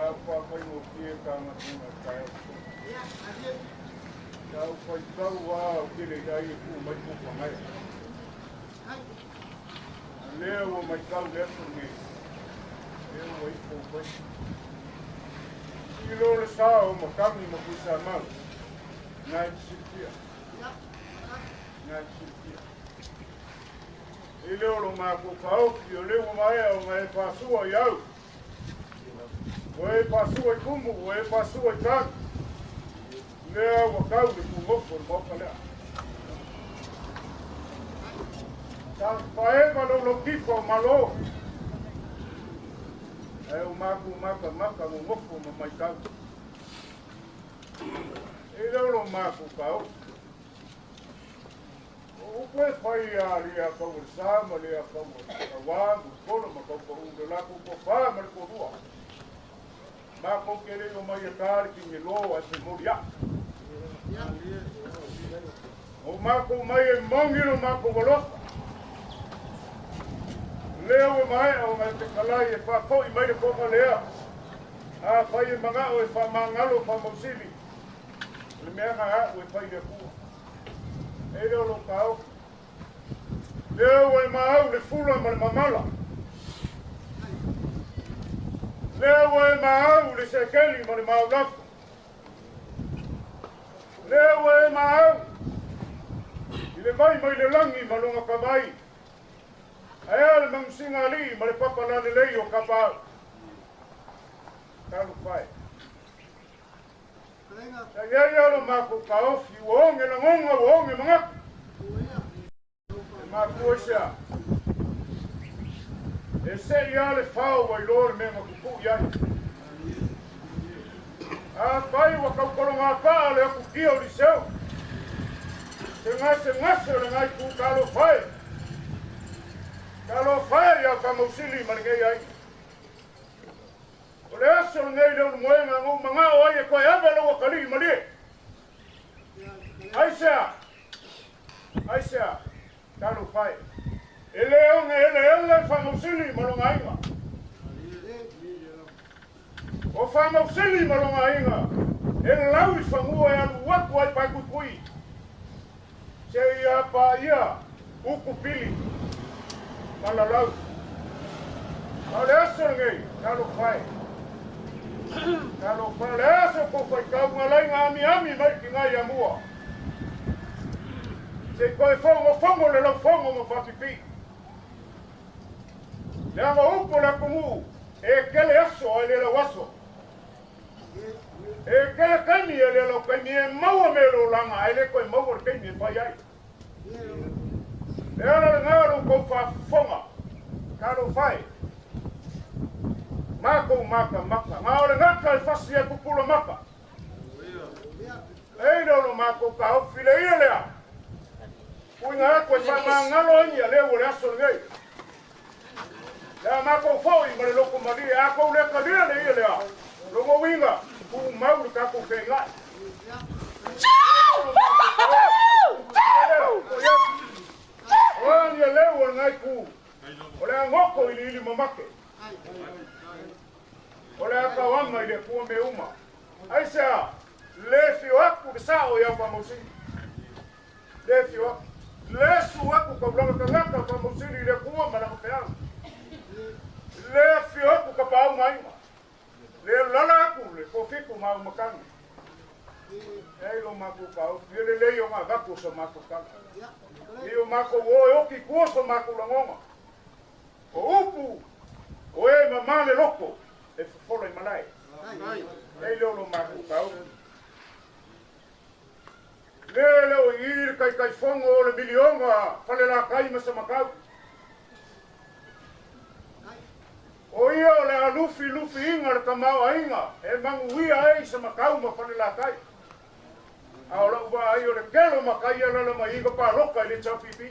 Sa ou faafaigofie ta galuega i le taeao fou. Sa ou faitau lava ou te le i ai e tuu mai pou fagaea. A lea ua matau i le aso lenei, lea ua ifo ou faiva. Sii loa le sa o Matagi ma Tuisamau, na e te silafia. Na e te silafia. E le o lo matou taofi, o lea ua maea ona e pasua i au. Ua e pasua i kumu, ua e pasua i tagi. Lea ua tau le tugofo i le maota lea. Sa faeva lou lautifa o Malo. Ae o matou matamata nonofo ma maitau. E le o lo matou taofi. O upu e fai ia Aliiakaualesa ma Aliiakauaua ma Polo ma Taupau le latou tofa ma le toalua. Matou te le i omai e ta le pigelo ae femoli aʻu. O matou mai e moni lo matou alofa. Lea ua maea ona e fetalai e faafoi mai le toga lea. Afai e manao e faamagalo faamausili, o le mea na aʻu e fai i le Atua. E le o lou taofi. Lea ua e maau le fula ma le mamala. Lea ua e maau le sekeli ma le maulafo. Lea ua e maau i le vai mai le lagi ma lona tavai. Ae a le manusiga alii ma le papa lalelei o Kapaau. Talofa e. Sa i ai lava lo matou taofi, ua oge lagona, ua oge manatu. E mafua i se a? E seʻi lava le fao ua iloa le mea na pupuu i ai. Afai ua taukologapaa le atutia o Liseu, se gasegase o lengai itu talofa e, talofa e ia Faamausili ma lenei aiga. O le aso lenei le ulumoega na ou manao ai e toe ave lou atalii malie. Aisea? Aisea? Talofa e. E le oge eleele Faamausili ma lona aiga. O Faamausili ma lona aiga e lau i fanua e alu atu ai Paepuipui seia paia upu pili ma lalau. A o le aso lenei, talofa e. Talofa e, o le aso kou faitauga laiga amiami mai le tiga ia mua. Se i toe fogofogo le laufogo ma faapipii. Leaga o upu o le atunuu, e tele aso ae le lau aso. E tele taimi e le lau taimi e maua mea i le olaga ae le toe maua le taimi e fai ai. E ala lena lo outou faafofoga, talofa e, matou matamata, na o le gata e fasi ai pupula maka. E le o lo matou taofi le ia lea, uiga atu e faamagalo ai ni aleu o le aso lenei. Le a matou foi ma le loto malie, a tou le talia le ia lea, lona uiga, tumau le tatou feagai. O a ni aleu o lengai itu, o le a goto iliili mamake. O le a tauama i le Atua mea uma. Aisea? Le fio atu le sao ia Faamausili. Le fio atu. Le su atu taulaga tagata Faamausili i le Atua ma lana feau. Le afio atu tapaau ma aiga. Le lala atu le tofitu ma aumatagi. E ai lo matou taofi, e lelei ona avatu o sa matou tala. I o matou o e oti i tua so matou lagona. O upu, o e mama le loto, e fofola i malae. E le o lo matou taofi. Le le o i le Taitaifono o le miliona Falelatai ma Samatau. O ia o le a lufilufiina le tamaoaiga e manuia ai Samatau ma Falelatai. A o lau vaai o le tele o maka ia lala mai i ka paloka i le HRPP.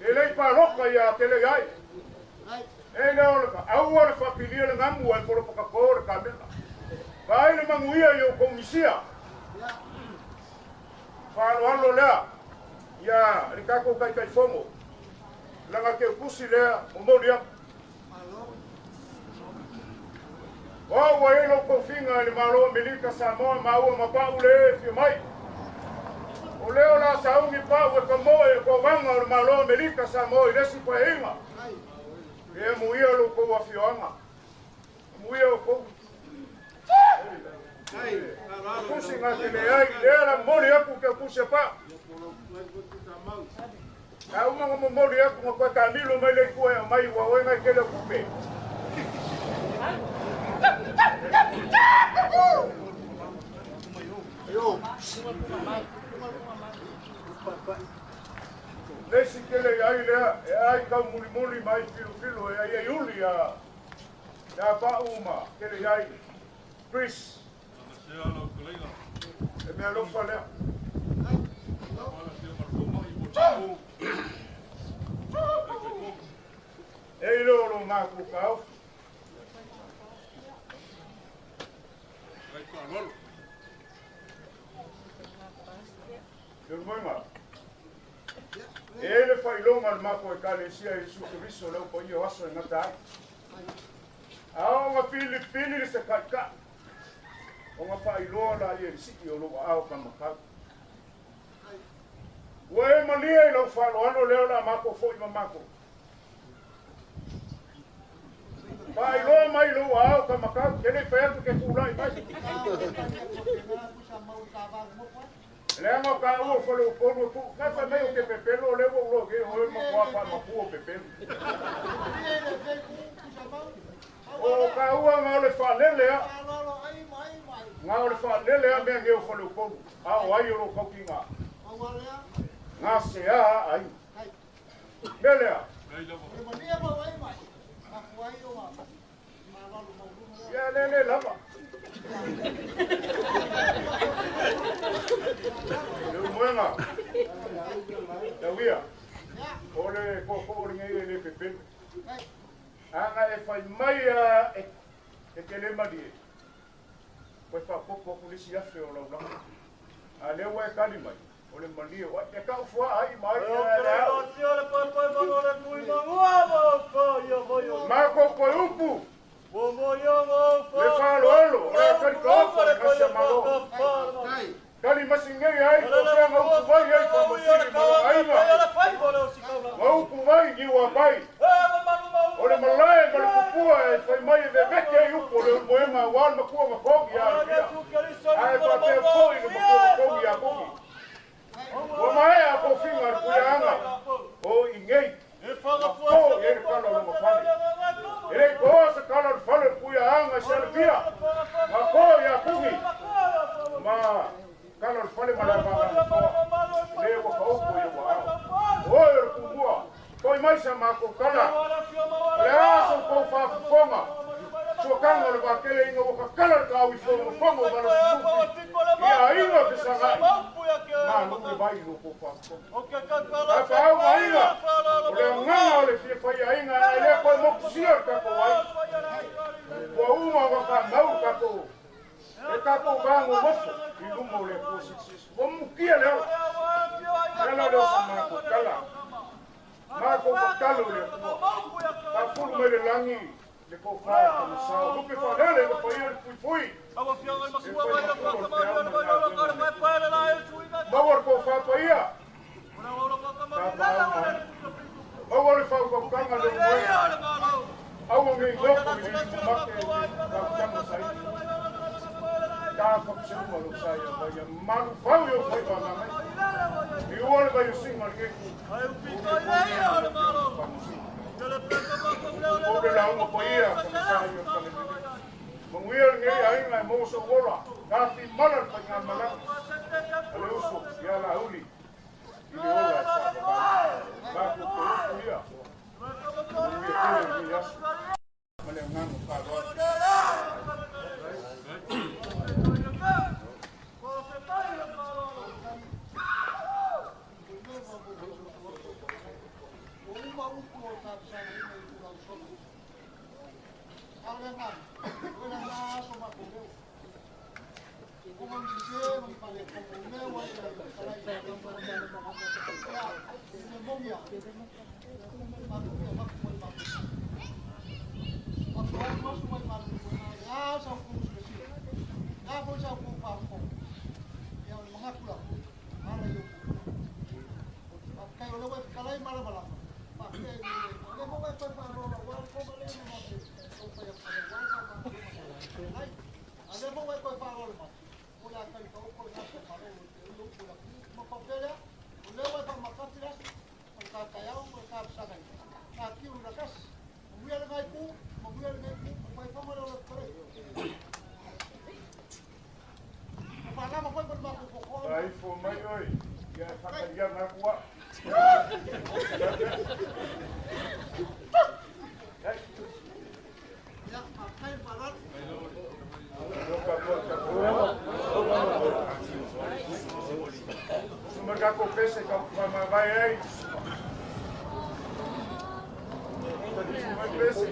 E le i paloka ia tele i ai. E le o le aua le faapilia le gamu ae polopakato le kamela. Vaai le manuia i outou misia. Faaaloalo lea ia le tatou Taitaifono. Laga teutusi lea momoli atu. O au. ua i ai lau tofiga i le Malo o Amerika Samoa maua ma Pau le afio mai. O lea o le a sauni Pau e tamoe i le tovaga o le Malo o Amerika Samoa i le isi paeaiga. Ia amuia lo outou afioaga. Amuia outou. Tusi na te leai, lea la momoli atu ke tusi a Pau. A uma na momoli atu na toe taamilo mai le itu e aumai ua oe nai tele o tupe. Le isi tele i ai lea e ai tau mulimuli ma ai filofilo e ai ai uli a ia Pau ma tele i ai Chris. E mea alofa lea. E i leo lo matou taofi. Leulumoega. E i ai le faailoga o le matou Ekalesia Iesu Keriso le au paia o aso e gata ai. A oo na filifili le sekaikaʻi, ona faailoa laia i le sii o lou aao kamakau. Ua e malie i lau faaaloalo lea o le a matou foi ma matou. Faailoa mai i lou aao kamakau, ke le i fai atu ke tulai mai. Leaga o taua o Faleupolu e tuu, na fai mai ou te pepelo, o lea ua ou iloa nei o oe matua faamakua o pepelo. O taua na o le faalele a, na o le faalele a mea nei o Faleupolu, a o ai o lo o tautiga? Gasea a aiga. Mea lea. Ia le le lava. Leulumoega. Tauia. O le tootoo lenei e le pepelo. Ana e fai mai a e te le malie, toe faaopoopo atu le isi afe o lau lama. A lea ua e tali mai, o le malie o ai. E tau fuaa ai ma ai le ao. Matou toe upu, le faaaloalo, o le a tali taoto i gase a Malo. Tali masingei ai po o fea ga upu vai ai Faamasili ma lona aiga. Ga upu vai Niuapai. O le malae ma le pupua e fai mai e vevete ai upu o Leulumoega aua le matua na togi ia Alipia. Ae faapea foi le matua na togi ia Togi. Ua maea tofiga a le Puleaga o i nei na po i ai le kala o lona fale. E le i toa se kala o le fale o le Puleaga i se Alipia na po ia Togi ma kala o le fale ma le avāvānofoa le ua taoto i ou aao. O oe o le Tumua, toi mai sa matou tala. O le a sa outou faafofoga? Suakaga o le vatele ina ua tatala le tau i fonofono o Valasusuki i aiga fesagai, malu le vai i lo outou faafofoga. A paau aiga, o le agaga o le fia fai aiga ae le toe motusia le tatou aiga. Ua uma ona faamau le tatou E tatou va nonofo i luma o le Atua Silisili. Ua mukia le ala. Le ala lea o sa matou tala. Matou tatalo i le Atua. Faafulu mai le lagi le tofa i le tamasao. Lupe faalele i le paia le fuifui. E fai makolo le peau ma le galuega a le Atua. Maua le tofa paia. Tapaau mai. Maua le faautautaga le umoega. Aua ne i nofo i le limamate i le tautaga saili. Tafapiseuma lou sa ia mai ia malu fau i ou faiva magai. Liua le vaiosiga o lenei itu. O le lauga paia tamasa ia o le Talalelei. Manuia lenei aiga e maua sou ola. Tafimala le faigamalaga a le uso ia Laauli i le ola e faavavau. Matou te upu ia. Manuia tele lenei aso ma le agaga faaaloalo. A sa upu silasila. A foi sa upu faafofoga. Ia, o le manatu lava, ala i ou faafetai o lea ua e fetalai ma lavalava. Faafetai o lea foi ua e toe faaloalo aua le koma lea na matou taumafai atu ai aua le faamalamalamaga fetalai. A o lea foi ua e toe faaaloalo mai, o le a tali taoto lena finagalo o lo o upu i le atunuu. Ma faapea lea, o lea ua e faamakati le aso, o le ta taeao ma le ta fesagai, ta tiu i latasi. Manuia lena itu, manuia lenei itu, o le faaifoga lea o lau fetalaiga. Ua faalama foi ma le matou totoa. Aifo mai oi, ia e whakariana aku a. Hey, Ia, faafetai le faaaloalo. Suma kako pese ka whamawai ai. Suma pese.